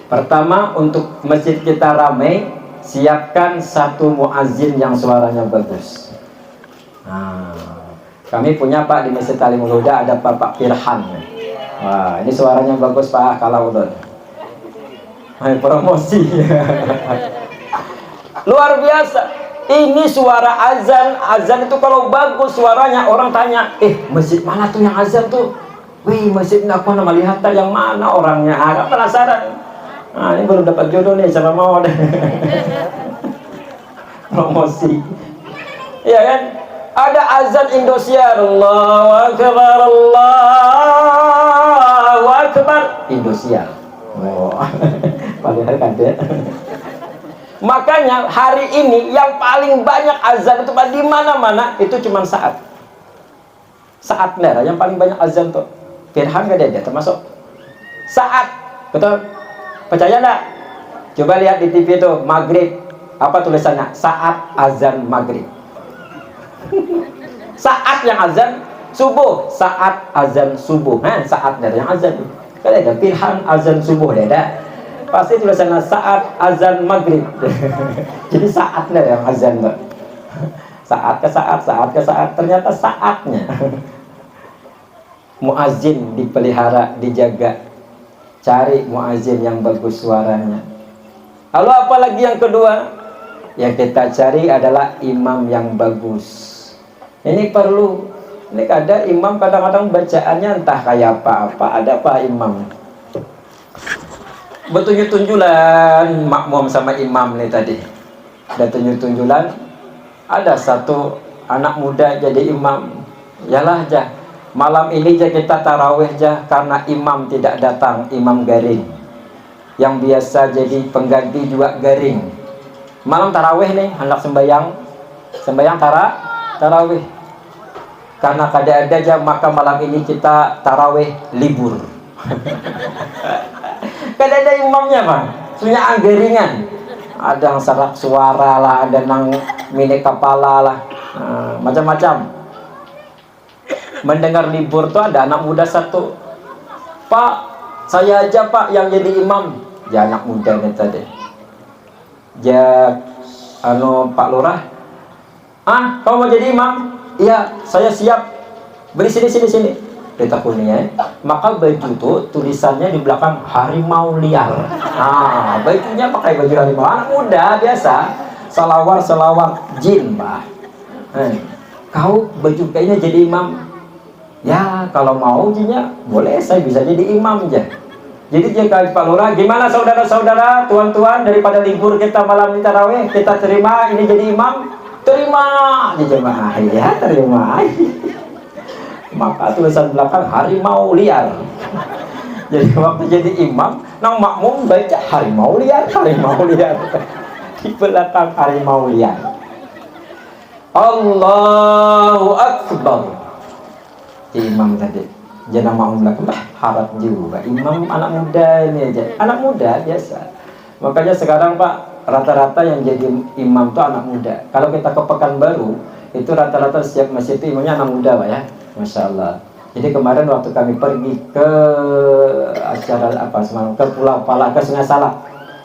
pertama untuk masjid kita ramai, siapkan satu muazin yang suaranya bagus. Nah, kami punya Pak di Masjid Alimul Huda ada Bapak Firhan. Wah, ini suaranya bagus Pak, kalau udah. Hai, promosi. Luar biasa. Ini suara azan, azan itu kalau bagus suaranya orang tanya, eh masjid mana tuh yang azan tuh? Wih masjid ini aku mana melihat yang mana orangnya, ah, kan penasaran. Nah ini belum dapat jodoh nih siapa mau deh. Promosi. Iya kan? Ada azan Indosiar, Allahu Akbar, Allahu Akbar, Indosiar. Oh. Padahal kada. Makanya hari ini yang paling banyak azan itu di mana-mana itu cuma saat. Saat nih yang paling banyak azan tuh. Firhan kada ada termasuk. Saat, betul? Percaya nggak? Coba lihat di T V tuh maghrib apa tulisannya? Saat azan maghrib. Saat yang azan subuh, saat azan subuh. Nah, saat nih yang azan. Kada ada Firhan azan subuh ada. Pasti tulisannya saat azan maghrib. Jadi saat nih yang azan tuh. Saat ke saat, saat ke saat, ternyata saatnya. Muazin dipelihara, dijaga. Cari muazin yang bagus suaranya. Lalu apa lagi yang kedua? Yang kita cari adalah imam yang bagus. Ini perlu. Ini kada imam kadang-kadang bacaannya entah kayak apa-apa. Ada apa imam? Betunjul-tunjulan makmum sama imam nih tadi. Ada tunjul-tunjulan, ada satu anak muda jadi imam. Yalah jah, malam ini jah kita taraweh jah karena imam tidak datang, imam garing. Yang biasa jadi pengganti juga garing. Malam taraweh nih, hendak sembayang, sembayang tara, taraweh. Karena kada ada jah maka malam ini kita taraweh libur. Kada ada imamnya Pak, sunya anggaringan. Ada yang serak suara lah, ada nang minik kepala lah, nah, macam-macam. Mendengar libur tuh ada anak muda satu, Pak, saya aja Pak yang jadi imam. Ya anak muda nih tadi. Ya anu Pak Lurah, ah, kau mau jadi imam? Iya, saya siap. Beri sini, sini, sini. Ditakuni ya. Maka baju tuh tulisannya di belakang harimau liar. Ah, bajunya pakai baju harimau. Anak muda biasa. Salawar, salawar jin bah. Eh, kau baju kayaknya jadi imam. Ya kalau mau jinnya boleh, saya bisa jadi imam aja. Jadi jika Pak Lurah, gimana saudara-saudara, tuan-tuan, daripada libur kita malam ini taraweh, kita terima ini jadi imam? Terima aja jemaah, ya, terima aja. Maka tulisan belakang harimau liar. Jadi waktu jadi imam, nang makmum baca harimau liar, harimau liar. Di belakang harimau liar. Allahu Akbar. Imam tadi. Jangan makmum belakang, bah, harat juga. Imam anak muda ini aja. Anak muda biasa. Makanya sekarang, Pak, rata-rata yang jadi imam tuh anak muda. Kalau kita ke Pekanbaru, itu rata-rata setiap masjid itu imamnya anak muda, Pak, ya. Masya Allah. Jadi kemarin waktu kami pergi ke acara apa semalam, ke Pulau Pala, ke Sungai Salak.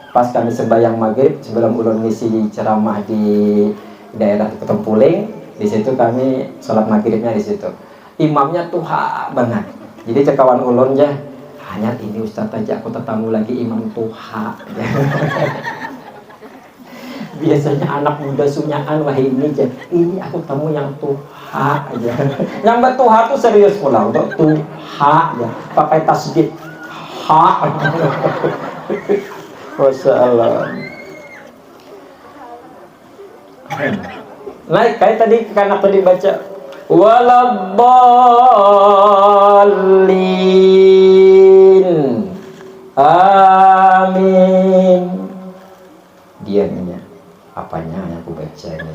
Pas kami sembahyang maghrib, sebelum ulun ngisi ceramah di daerah Ketumpuling, di situ kami sholat maghribnya di situ. Imamnya tuha banget. Jadi cekawan ulun ja, hanya ini ustaz aja, aku tetamu lagi imam tuha. Biasanya anak muda sunyaan, wah ini ja, ini aku temu yang tuha aja. Yang bertuha tuh serius pulang, untuk tuha ya, pakai tasdid, ha. Masya Allah. Naik kayak tadi kanak tadi baca, "Waladdallin. Amin." Diamnya, apanya yang aku baca ini?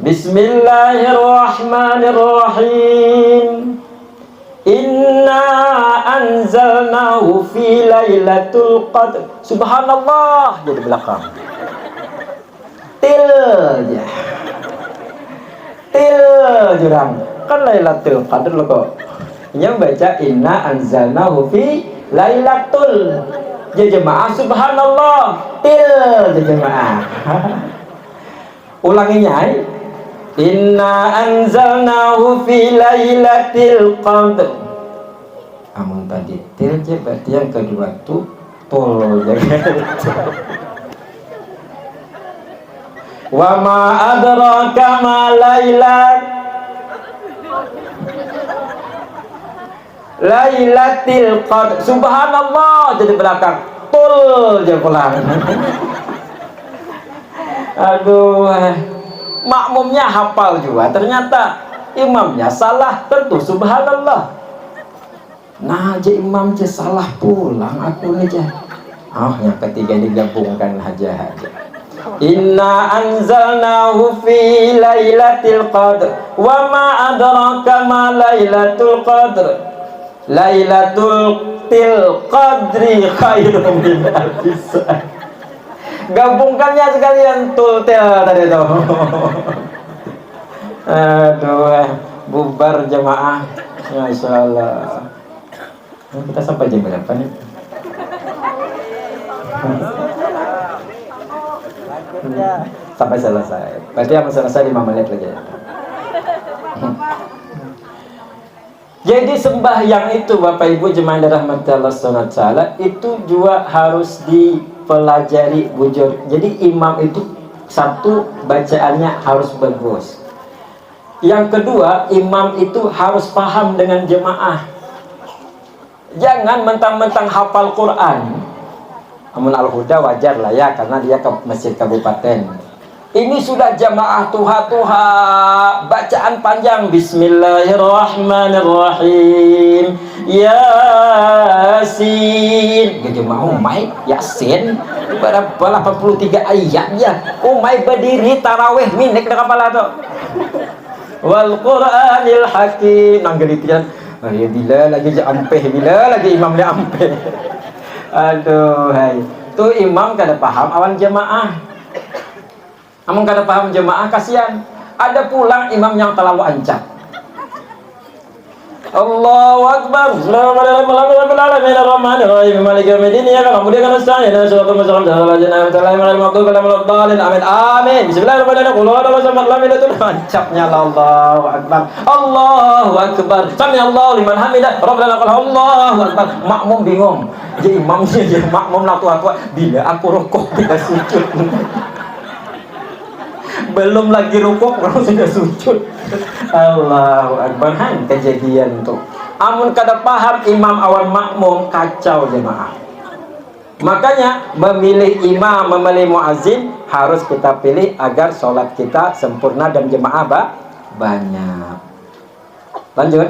Bismillahirrahmanirrahim. Inna anzalnahu fi lailatul qadr. Subhanallah, jadi belakang. Til aja. Til jurang. Kan Lailatul Qadr lo kok. Nya baca inna anzalnahu fi lailatul. Ya jemaah, subhanallah. Til ya jemaah. Ulanginya ai. Inna anzalnahu fi lailatul qadr. Amun tadi til ja, berarti yang kedua tu tul ja. Wa ma adraka ma lailat Lailatul Qadr. Subhanallah, jadi belakang. Tul ja pulang. Aduh, makmumnya hafal juga. Ternyata imamnya salah, tentu subhanallah. Nah, ja imam ja salah pulang aku nih ja. Oh, yang ketiga digabungkan aja aja. Inna anzalnahu fi lailatul qadr. Wa ma adraka ma lailatul qadr. Lailatul til qadri khairum min alfi syahr. Gabungkannya sekalian tul til tadi tuh. Aduh, eh, bubar jemaah. Masya Allah. Ini kita sampai jam berapa nih? Sampai selesai. Berarti yang selesai lima menit lagi ya. Jadi sembahyang itu, Bapak Ibu jemaah yang dirahmati Allah Subhanahu wa Ta'ala, itu juga harus dipelajari bujur. Jadi imam itu satu bacaannya harus bagus. Yang kedua, imam itu harus paham dengan jemaah. Jangan mentang-mentang hafal Quran. Amun Al-Huda wajar lah ya, karena dia ke masjid kabupaten. Ini sudah jamaah tuha-tuha, bacaan panjang, Bismillahirrahmanirrahim, Yasin. Gajah mau mai Yasin, berapa, delapan puluh tiga ayat ya. Umai berdiri taraweh, minik dah kepala tu. Wal Qur'anil Hakim. Nang gelitian, "Ayo, bila lagi ja ampeh, bila lagi imam ni ampeh." Aduh hai. Tu imam kada paham awan jamaah. Amun kada paham jamaah, kasihan. Ada pulang imam yang terlalu ancak. Allahu Akbar. Bismillahirrahmanirrahim. Alhamdulillahirabbil alamin, arrahmanirrahim, maliki yaumiddin, iyyaka na'budu wa iyyaka nasta'in, ihdinas siratal mustaqim, siratal ladzina an'amta 'alaihim, ghairil maghdubi 'alaihim waladdallin. Amin. Bismillahirrahmanirrahim. Qul huwallahu ahad. Lam yalid walam yulad. Mancapnya lah. Allahu Akbar. Allahu Akbar. Sami'allahu liman hamidah. Rabbana lakal hamd. Allahu Akbar. Makmum bingung. Jadi imam, jadi makmum nang tua-tua. Bila aku rukuk, bila sujud. Belum lagi rukuk, orang sudah sujud. Allahu Akbar. Han, kejadian tu. Amun kada paham imam awan makmum, kacau jemaah. Makanya memilih imam, memilih muazin harus kita pilih agar sholat kita sempurna dan jemaah ba- banyak. Lanjut.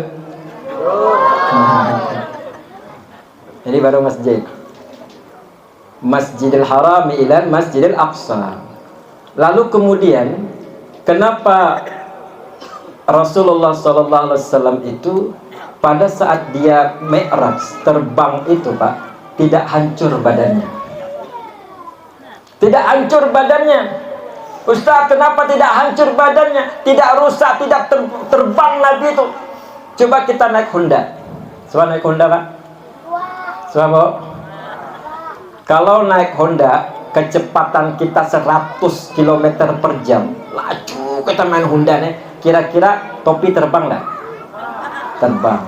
Jadi baru masjid. Masjidil Haram ilan Masjidil Aqsa. Lalu kemudian kenapa Rasulullah Sallallahu Alaihi Wasallam itu pada saat dia Mi'raj, terbang itu, Pak, tidak hancur badannya? Tidak hancur badannya. Ustaz, kenapa tidak hancur badannya? Tidak rusak, tidak ter- terbang Nabi itu. Coba kita naik Honda. Coba naik Honda, Pak. Coba, Bu. Kalau naik Honda, kecepatan kita seratus kilometer per jam, laju kita main Honda nih. Kira-kira topi terbang nggak? Terbang.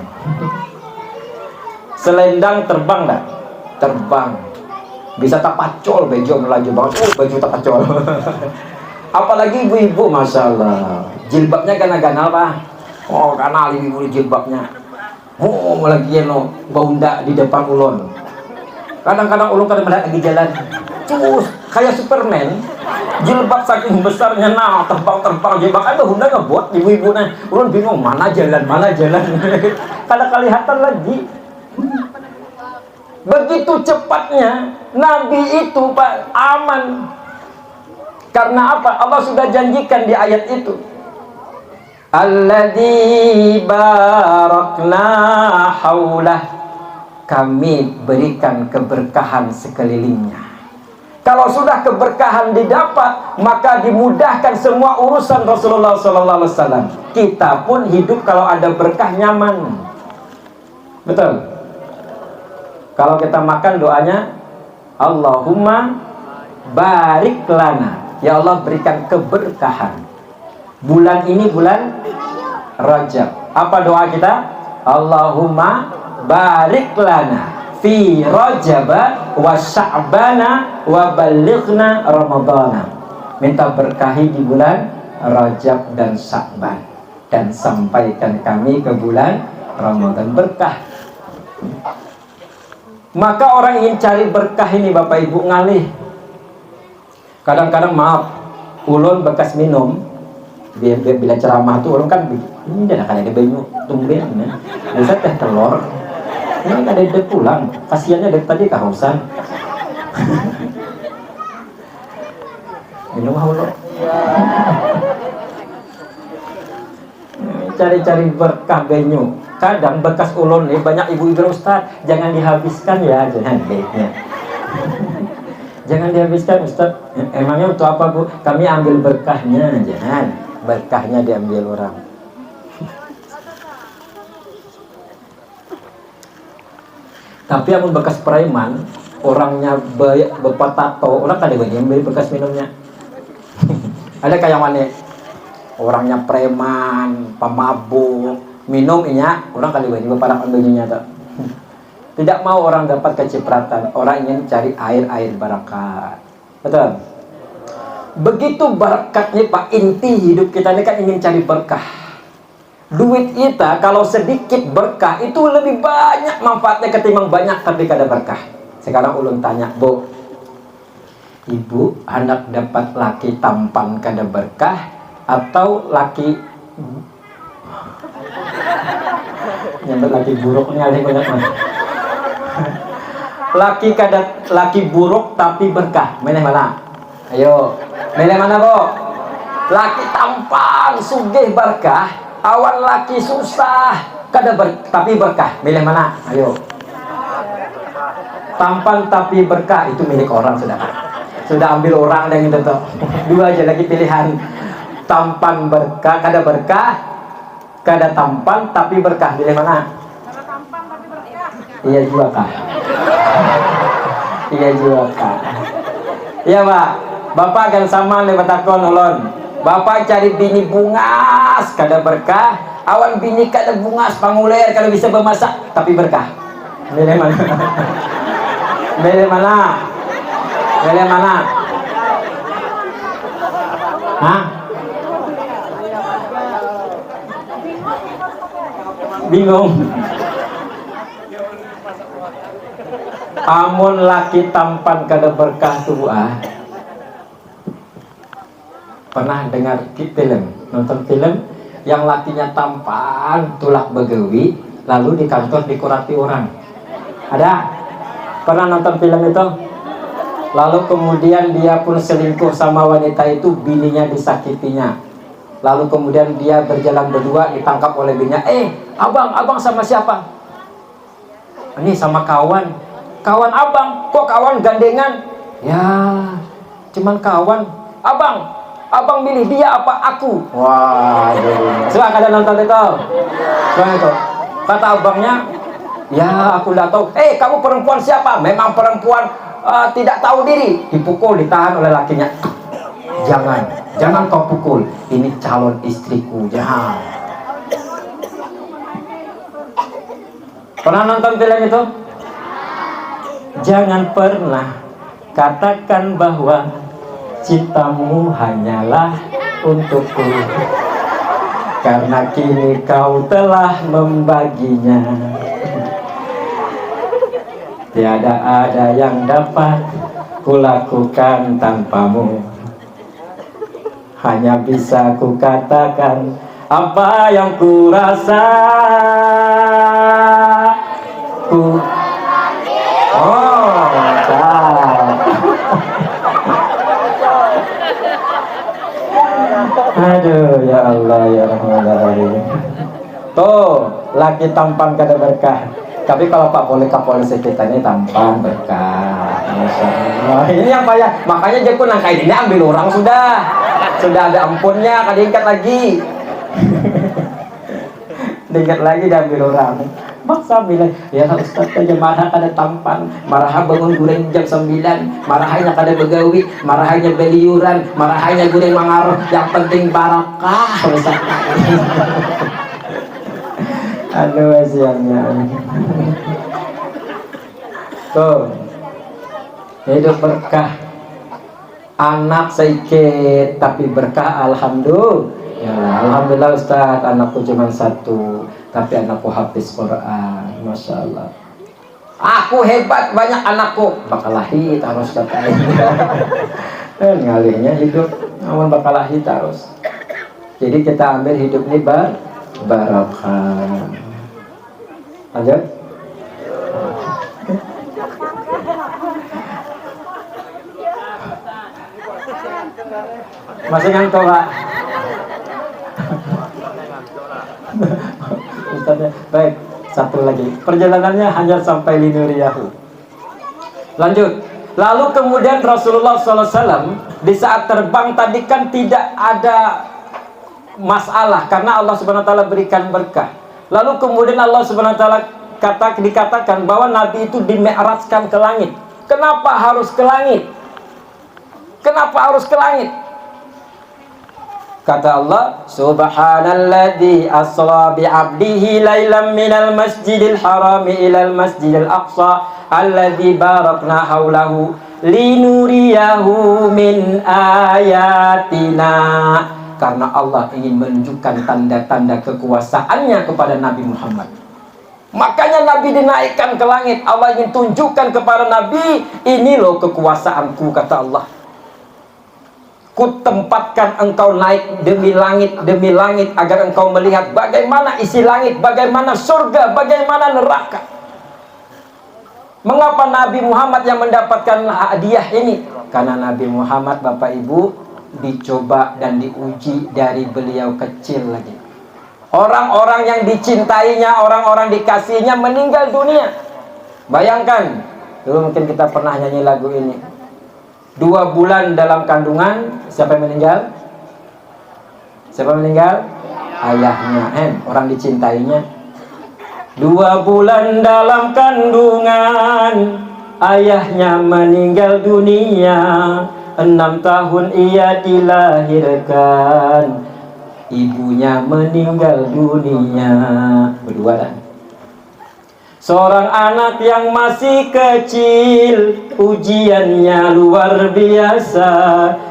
Selendang terbang nggak? Terbang. Bisa tapacol baju melaju banget. Oh, baju tapacol. Apalagi ibu-ibu, masya Allah. Jilbabnya ganal-ganal, Pak. Oh, ganal ibu-ibu jilbabnya. Oh, lagi no baunda di depan ulun. Kadang-kadang ulun kada melihat lagi jalan. Cus, kayak Superman. Jilbab saking besarnya, nah, terbang-terbang jilbab. Ada Honda ngebut ibu-ibu, nah. Ulun bingung, mana jalan, mana jalan. Kada kelihatan lagi. Begitu cepatnya Nabi itu, Pak, aman. Karena apa? Allah sudah janjikan di ayat itu. Alladzi barakna haulah. Kami berikan keberkahan sekelilingnya. Kalau sudah keberkahan didapat, maka dimudahkan semua urusan Rasulullah Sallallahu Alaihi Wasallam. Kita pun hidup kalau ada berkah nyaman. Betul? Kalau kita makan, doanya, "Allahumma barik lana." Ya Allah, berikan keberkahan. Bulan ini bulan Rajab. Apa doa kita? "Allahumma barik lana fi Rajaba wa Sya'bana wa balighna Ramadana." Minta berkahi di bulan Rajab dan Sya'ban, dan sampaikan kami ke bulan Ramadan berkah. Maka orang ingin cari berkah ini, Bapak Ibu, ngalih. Kadang-kadang, maaf, ulun bekas minum, bi- bi- bila ceramah tuh ulun kan bi- ini dah kada ada banyu, tumben ya. Biasa teh telur. Ini kada ada pulang, kasihannya dari tadi kahausan. Minum haulu. Cari-cari berkah banyu. Kadang bekas ulun nih, banyak ibu-ibu, "Ustaz, jangan dihabiskan ya," jangan baiknya. "Jangan dihabiskan, Ustaz." "Emangnya untuk apa, Bu?" "Kami ambil berkahnya." Jangan, berkahnya diambil orang. Tapi amun bekas preman, orangnya be- bepatato, orang kada banyak beli bekas minumnya. Ada kayak mana? Orangnya preman, pemabuk, minum inya, orang kada banyak beparakan banyunya tuh. Tidak mau orang dapat kecipratan, orang ingin cari air-air berkat. Betul? Begitu berkatnya, Pak, inti hidup kita ini kan ingin cari berkah. Duit kita kalau sedikit berkah itu lebih banyak manfaatnya ketimbang banyak tapi kada berkah. Sekarang ulun tanya, Bu, Ibu handak dapat laki tampan kada berkah atau laki nyambat laki buruk ni alih banyak mah. Laki kada, laki buruk tapi berkah, milih mana? Ayo, milih mana, Bu? Laki tampan, sugih, berkah, awan laki susah, kada ber, tapi berkah, milih mana? Ayo. Tampan tapi berkah, itu milik orang sudah. Sudah ambil orang dan itu tuh. Dua aja lagi pilihan. Tampan berkah, kada berkah, kada tampan tapi berkah, milih mana? Iya jua kah? Iya jua kah? Iya, Pak. Bapak kan sama nih batakon ulun. Bapak cari bini bungas kada berkah, awan bini kada bungas panguler kada bisa bemasak tapi berkah. Milih mana? Milih mana? Milih mana? Hah? Bingung. Amun laki tampan kada berkah tu, ah. Pernah dengar film, nonton film yang lakinya tampan, tulak begawi, lalu di kantor dikurati orang? Ada? Pernah nonton film itu? Lalu kemudian dia pun selingkuh sama wanita itu, bininya disakitinya. Lalu kemudian dia berjalan berdua, ditangkap oleh bininya. "Eh, abang, abang sama siapa?" "Ini sama kawan." "Kawan abang? Kok kawan gandengan?" "Ya, cuman kawan." "Abang, abang milih dia apa aku?" Wah, jadi. Sudah kada nonton itu? Sudah itu. Kata abangnya, "Ya, aku ndak tahu." "Eh, kamu perempuan siapa?" "Memang perempuan, eh, tidak tahu diri." Dipukul, ditahan oleh lakinya. "Jangan, jangan kau pukul. Ini calon istriku." Jangan. Pernah nonton film itu? Jangan pernah katakan bahwa cintamu hanyalah untukku, karena kini kau telah membaginya. Tiada ada yang dapat kulakukan tanpamu. Hanya bisa kukatakan apa yang kurasa. Ku Oh, mantap. Aduh, ya Allah, ya Rahman, ya Rahim. Tuh, laki tampan kada berkah. Tapi kalau Pak Polri, Kapolsek kita ini tampan, berkah. Masya Allah. Ini yang payah. Makanya dia pun nang kayak ini ambil orang sudah. Sudah ada ampunnya, kada ingat lagi. Ingat lagi diambil orang. Maksa bilang, "Ya lah Ustaz, aja marah kada tampan. Marah bangun guring jam sembilan. Marahnya kada begawi. Marahnya beliuran. Marahnya guring mangaruh. Yang penting barakah, Ustaz." Aduh, siangnya. Tuh. Hidup berkah. Anak saikit tapi berkah, alhamdulillah. Ya, alhamdulillah Ustaz, anakku cuma satu, tapi anakku hafiz Quran, masya Allah. Aku hebat, banyak anakku, bakalahi terus katanya. Eh, ngalihnya hidup, namun bakalahi terus. Jadi kita ambil hidup ini bar barokah. Lanjut. Masih ngantuk, Pak? Ustaznya. Baik, satu lagi. Perjalanannya hanya sampai linuriyahu. Lanjut. Lalu kemudian Rasulullah sallallahu alaihi wasallam di saat terbang tadi kan tidak ada masalah karena Allah Subhanahu wa taala berikan berkah. Lalu kemudian Allah Subhanahu wa taala kata dikatakan bahwa Nabi itu dimi'rajkan ke langit. Kenapa harus ke langit? Kenapa harus ke langit? Kata Allah, "Subhanalladzi asra bi 'abdihi lailam minal masjidil harami ilal masjidil aqsa alladzi barakna haulahu linuriyahu min ayatina." Karena Allah ingin menunjukkan tanda-tanda kekuasaannya kepada Nabi Muhammad. Makanya Nabi dinaikkan ke langit. Allah ingin tunjukkan kepada Nabi, "Ini loh kekuasaanku," kata Allah. "Kutempatkan engkau naik demi langit, demi langit, agar engkau melihat bagaimana isi langit, bagaimana surga, bagaimana neraka." Mengapa Nabi Muhammad yang mendapatkan hadiah ini? Karena Nabi Muhammad, Bapak Ibu, dicoba dan diuji dari beliau kecil lagi. Orang-orang yang dicintainya, orang-orang dikasihnya meninggal dunia. Bayangkan, dulu mungkin kita pernah nyanyi lagu ini. Dua bulan dalam kandungan, siapa yang meninggal? Siapa yang meninggal? Ayahnya, eh, orang dicintainya. Dua bulan dalam kandungan, ayahnya meninggal dunia. Enam tahun ia dilahirkan, ibunya meninggal dunia. Berdua dah. Seorang anak yang masih kecil, ujiannya luar biasa.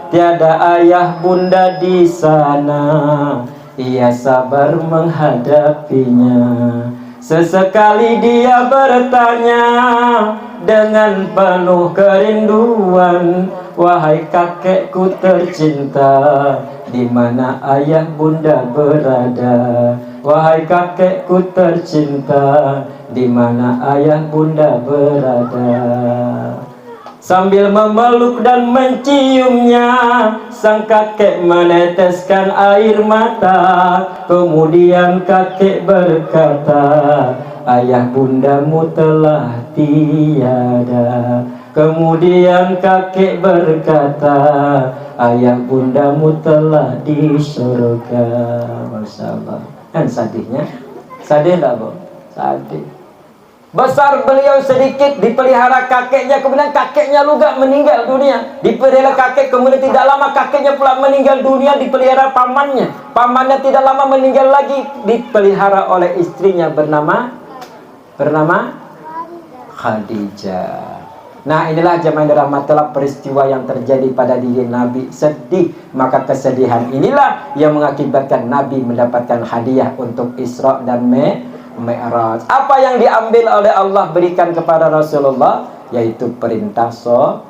Tiada ayah bunda di sana, ia sabar menghadapinya. Sesekali dia bertanya dengan penuh kerinduan, "Wahai kakekku tercinta, di mana ayah bunda berada? Wahai kakekku tercinta, di mana ayah bunda berada?" Sambil memeluk dan menciumnya, sang kakek meneteskan air mata. Kemudian kakek berkata, "Ayah bundamu telah tiada." Kemudian kakek berkata, "Ayah bundamu telah di surga." Masya Allah. Kan sadihnya? Sadih nggak, Bu? Sadih. Besar beliau sedikit dipelihara kakeknya, kemudian kakeknya juga meninggal dunia. Dipelihara kakek, kemudian tidak lama kakeknya pula meninggal dunia, dipelihara pamannya. Pamannya tidak lama meninggal lagi, dipelihara oleh istrinya bernama bernama Khadijah. Nah, inilah jamaah yang dirahmati Allah, peristiwa yang terjadi pada diri Nabi, sedih. Maka kesedihan inilah yang mengakibatkan Nabi mendapatkan hadiah untuk Isra dan Mi-, Mi'raj. Apa yang diambil oleh Allah berikan kepada Rasulullah? Yaitu perintah so-,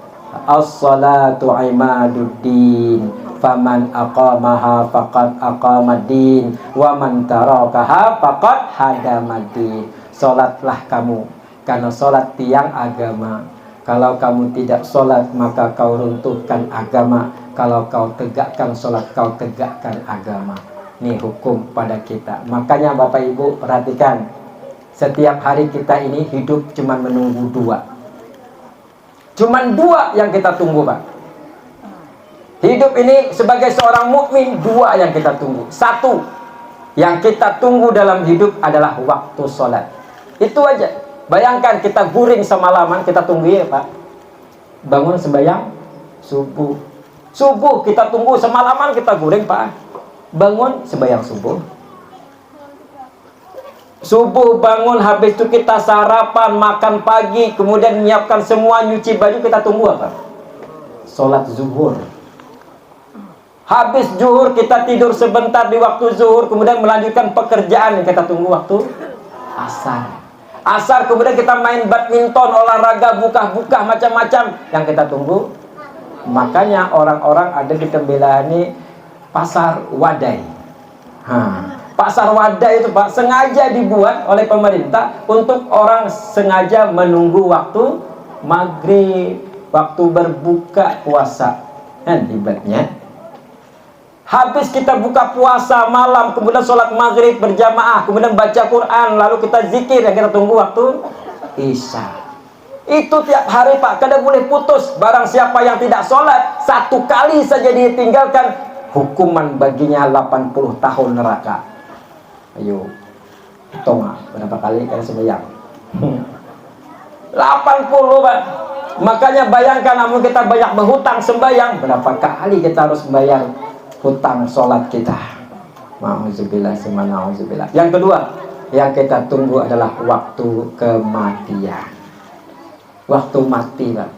"As-salatu imaduddin, faman aqamaha faqad aqamaddin, wa man tarakaha faqad hadamaddin." Salatlah kamu, karena salat tiang agama. Kalau kamu tidak salat, maka kau runtuhkan agama. Kalau kau tegakkan salat, kau tegakkan agama. Ini hukum pada kita. Makanya Bapak Ibu perhatikan, setiap hari kita ini hidup cuma menunggu dua. Cuman dua yang kita tunggu, Pak. Hidup ini sebagai seorang mukmin, dua yang kita tunggu. Satu, yang kita tunggu dalam hidup adalah waktu sholat. Itu aja. Bayangkan kita guring semalaman, kita tunggu ya, Pak. Bangun sembahyang subuh. Subuh kita tunggu semalaman, kita guring, Pak. Bangun sembahyang subuh. Subuh bangun, habis itu kita sarapan, makan pagi, kemudian menyiapkan semua, nyuci baju, kita tunggu apa? Sholat zuhur. Habis zuhur kita tidur sebentar di waktu zuhur, kemudian melanjutkan pekerjaan yang kita tunggu waktu asar. Asar kemudian kita main badminton, olahraga, buka-buka, macam-macam yang kita tunggu. Makanya orang-orang ada di Tembelaan ini pasar wadai. Ha, pasar wadai itu, Pak, sengaja dibuat oleh pemerintah untuk orang sengaja menunggu waktu maghrib, waktu berbuka puasa. Kan hebatnya. Habis kita buka puasa malam, kemudian sholat maghrib berjamaah, kemudian baca Quran, lalu kita zikir, yang kita tunggu waktu isya. Itu tiap hari, Pak, kada boleh putus. Barang siapa yang tidak sholat, satu kali saja ditinggalkan, hukuman baginya delapan puluh tahun neraka. Ayo, hitung, ah, berapa kali kada sembahyang? Delapan puluh, Pak. Makanya bayangkan, namun kita banyak berhutang sembahyang, berapa kali kita harus bayar hutang sholat kita? Nauzubillah, summa nauzubillah. Yang kedua, yang kita tunggu adalah waktu kematian. Waktu mati, Pak.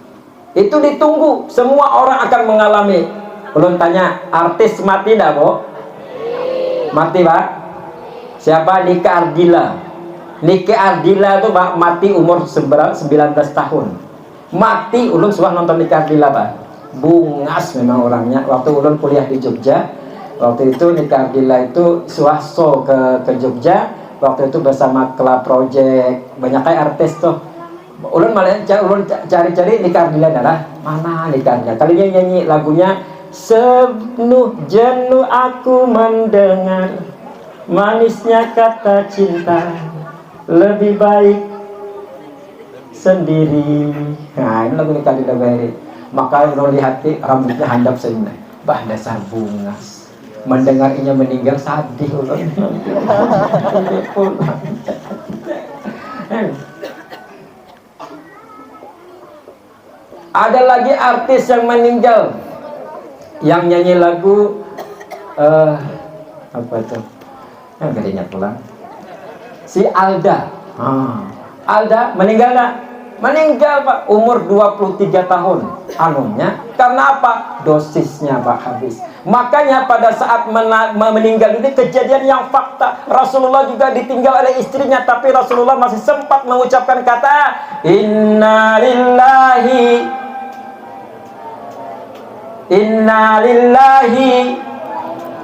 Itu ditunggu. Semua orang akan mengalami. Ulun tanya, artis mati dah, Bu? Mati, Pak. Siapa? Nika Ardila. Nika Ardila tuh, Pak, mati umur sebera-, sembilan belas tahun. Mati, ulun suah nonton Nika Ardila, Pak. Bungas memang orangnya. Waktu ulun kuliah di Jogja, waktu itu Nika Ardila itu suah show ke, ke Jogja. Waktu itu bersama Club Project, banyak kayak artis tuh. Ulun malah ca-, ulun ca-, cari-cari Nika Ardila dah lah. Mana Nika Ardila? Kalinya nyanyi lagunya, "Senuh jenuh aku mendengar manisnya kata cinta, lebih baik sendiri." Nah, ini lagu Nika Ardila baik. Maka ulun lihati rambutnya handap saja. Bah, dasar bungas. Mendengar inya meninggal, sadih ulun. Ada lagi artis yang meninggal, yang nyanyi lagu, eh, apa itu? Yang gadinya pulang. Si Alda. Ah. Alda meninggal nggak? Meninggal, Pak, umur dua puluh tiga tahun. Anunya, karena apa? Dosisnya, Pak, habis. Makanya pada saat mena- meninggal ini kejadian yang fakta. Rasulullah juga ditinggal oleh istrinya, tapi Rasulullah masih sempat mengucapkan kata, "Innalillahi, innalillahi,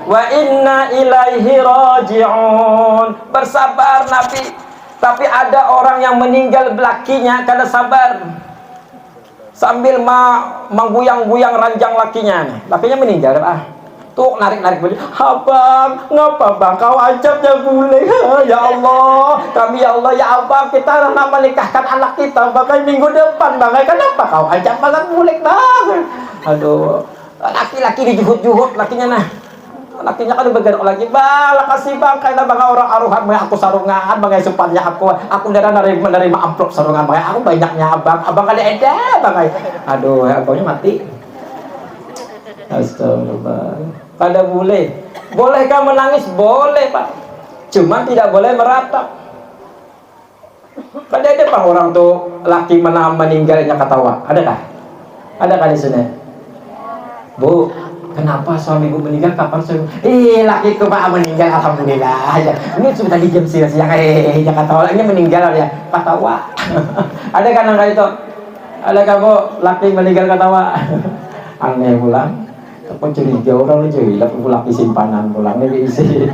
wa inna ilaihi raji'un." Bersabar Nabi. Tapi ada orang yang meninggal lakinya karena sabar. Sambil ma- mangguyang-guyang ranjang lakinya nih. Lakinya meninggal, ah. Tuh narik-narik baju. "Abang, ngapa bang kau ancapnya bulik? Ya Allah, kami ya Allah, ya abang, kita nak menikahkan anak kita bang, minggu depan bang, kenapa kau ancap banget bulik bang?" Aduh, laki-laki dijuhut-juhut lakinya nah. Lakinya kada bagandak lagi, "Bah, lakasi bang, kaina bang orang aruhan bang aku sarungan bang, supannya aku, aku dara menerima, menerima amplop sarungan bang, aku banyaknya abang, abang kada ada bang." Aduh, abangnya mati. Astagfirullah. Kada boleh. Bolehkah menangis? Boleh, Pak. Cuma tidak boleh meratap. Kada ada pang orang tu laki mana meninggalnya katawa. Ada kah? Ada kah di sini? "Bu, kenapa suami bu meninggal? Kapan suami?" "Ih, laki ku pak meninggal, alhamdulillah aja. Ini sudah tadi jam siang siang, eh, ya katawa, ini meninggal ya katawa." Ada kan nang kaya itu? Ada kah bu laki meninggal katawa? Aneh pulang. Aku curiga orang ni jadi laki simpanan pulang ni diisi.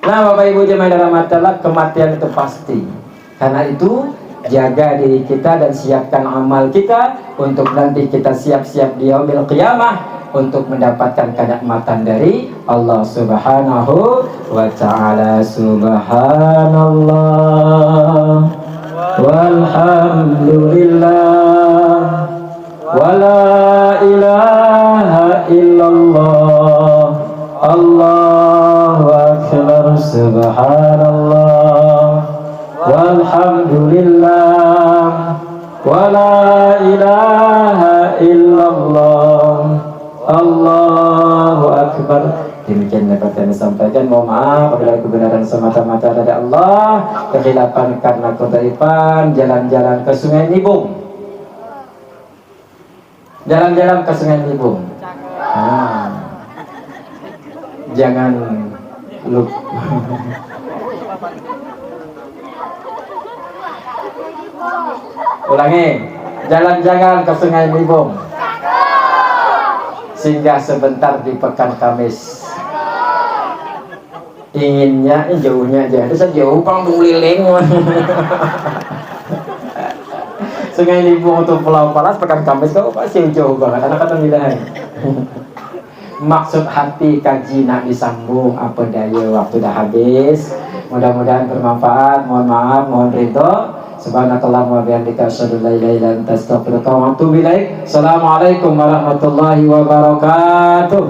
Nah, Bapak Ibu jemaah yang dirahmati Allah, kematian itu pasti. Karena itu, jaga diri kita dan siapkan amal kita untuk nanti kita siap-siap di yaumil qiyamah untuk mendapatkan kenikmatan dari Allah Subhanahu wa taala. Subhanallah walhamdulillah. Wala ilaha illallah. Allahu akbar. Subhanallah. Walhamdulillah. Wala ilaha illallah. Allahu akbar. Demikian dapat kami sampaikan. Mohon maaf apabila kebenaran semata-mata dari Allah, kekhilafan karena kedaifan. Jalan-jalan ke Sungai Nibung. Jalan-jalan ke Sungai Nibung. Nah, jangan lupa. Ulangi, jalan-jalan ke Sungai Nibung. Singgah sebentar di Pekan Kamis. Inginnya, eh, jauhnya aja. Ada jauh pang mengeliling. Sungai Nibung tu Pulau Palas, Pekan Kamis, kau pasti jauh banget. Anak kata bidahan. Maksud hati kaji nak disambung apa daya, waktu dah habis. Mudah-mudahan bermanfaat. Mohon maaf, mohon ridho. Subhanakallahumma bihamdika asyhadu an la ilaha illa anta astaghfiruka wa atubu ilaik. Assalamualaikum warahmatullahi wabarakatuh.